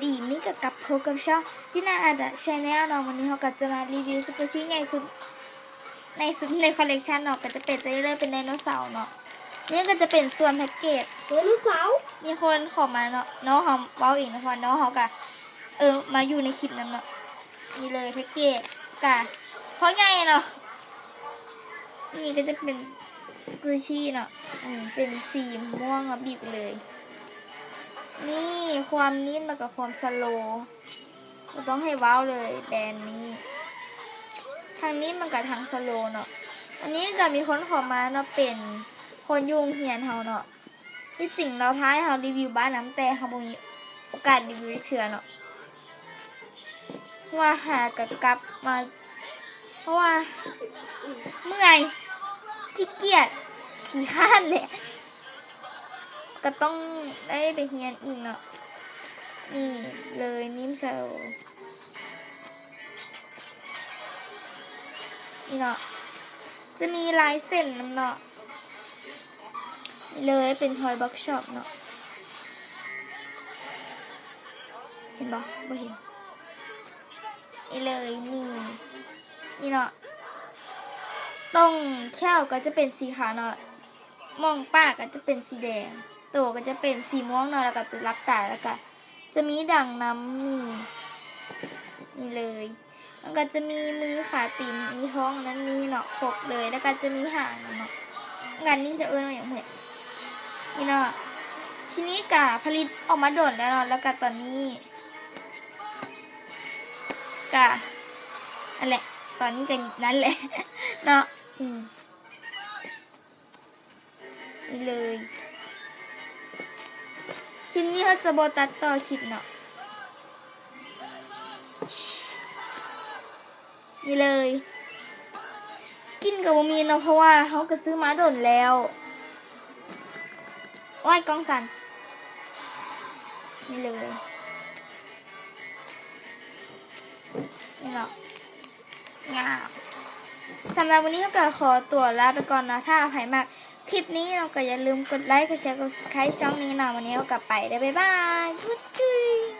ດີ ມື້ນີ້ກໍກັບພົບກັບຊ່ອງ ຕິນາ ອາດາ ແຊນແນວ ເນາະ. ມື້ນີ້ເຮົາກໍຈະມາຣີວິວສະກຸຊິໃຫຍ່ສຸດໃນ ໃນຄອລເລັກຊັນເນາະ ກໍຈະເປັນຕົວນີ້ເລີຍ ເປັນໄດໂນເສົາເນາະ. ນີ້ກໍຈະເປັນສ່ວນແພັກເກດ ໄດໂນເສົາ. ມີຄົນຂໍມາເນາະ ນ້ອງເຮົາເວົ້າເອງເນາະ ເພາະວ່ານ້ອງເຮົາກໍ ເອີ ມາຢູ່ໃນຄລິບນຳເນາະ. ນີ້ເລີຍແພັກເກດ ກະພໍໃຫຍ່ເນາະ. ນີ້ກໍຈະເປັນສະກຸຊິເນາະ ນີ້ເປັນສີມ່ວງເນາະ ບີບເລີຍ. ນີ້ຄວາມນິ້ນ ແລ້ວກໍຄວາມສະໂລ ບໍ່ຕ້ອງໃຫ້ເວົ້າເລີຍ ແບຣນນີ້ ທັງນິ້ນມັນກໍທັງສະໂລເນາະ. ອັນນີ້ກໍມີຄົນຂໍມາເນາະ ເປັນຄົນຢູ່ໂຮງຮຽນເຮົາເນາະ. ທີ່ຈິງລາວພາໃຫ້ເຮົາຣີວິວບ້ານນຳ ແຕ່ເຮົາບໍ່ມີໂອກາດຣີວິວຈັກເທື່ອເນາະ ເພາະວ່າຫາກໍກັບມາ ເພາະວ່າເມື່ອຍ ຂີ້ກຽດ ຂີ້ຄ້ານແຫຼະ ກໍຕ້ອງໄດ້ໄປຮຽນອີກເນາະ. ນີ້ເລີຍ ນິ້ນສະໂລ ນີ້ເນາະ ຈະມີລາຍເສັ້ນນຳເນາະ. ນີ້ເລີຍ ເປັນທອຍບັອກຊອບເນາະ ເຫັນບໍ່? ບໍ່ເຫັນ. ນີ້ເລີຍ ນີ້ ນີ້ເນາະ ຕົງແຂ້ວກໍຈະເປັນສີຂາວເນາະ ໝ່ອງປາກກໍຈະເປັນສີແດງ ໂຕກໍຈະເປັນສີມ່ວງເນາະ ແລ້ວກໍຕົວລັບຕາ ແລ້ວກໍ ຈະມີດັງນຳ ນີ້ ນີ້ເລີຍ. ມັນກໍຈະມີມື ຂາ ຕີນ ມີທ້ອງ ອັນນັ້ນ ມີເນາະ ຄົບເລີຍ ແລ້ວກໍຈະມີຫາງນຳເນາະ. ອັນນີ້ຈະເອີ້ນວ່າຫຍັງພຸ້ນແຫຼະ ນີ້ເນາະ. ຊິນີ້ກະຜະລິດອອກມາດົນແລ້ວເນາະ ແລ້ວກະຕອນນີ້ກະ ອັນແຫຼະ ຕອນນີ້ກະນັ້ນແຫຼະເນາະ ອືມ. ນີ້ເລີຍ ຄລິບນີ້ເຮົາຈະບໍ່ຕັດຕໍ່ຄລິບເນາະ. ນີ້ເລີຍ ກິ່ນກໍບໍ່ມີເນາະ ເພາະວ່າເຮົາກໍຊື້ມາດົນແລ້ວ. ໂອ້ຍ ກ້ອງສັ່ນ. ນີ້ເລີຍ ນີ້ເນາະ. ງາມ. ສຳລັບມື້ນີ້ເຮົາກໍຂໍຕົວລາໄປກ່ອນເນາະ. ຖ້າໃຜມັກຄລິບນີ້ເນາະ ກໍຢ່າລືມກົດໄລ ກົດແຊ ກົດ Subscribe ຊ່ອງນີ້ເນາະ. ມື້ນີ້ເຮົາກໍໄປແລ້ວ ບາຍບາຍ ຈຸ້ຍ.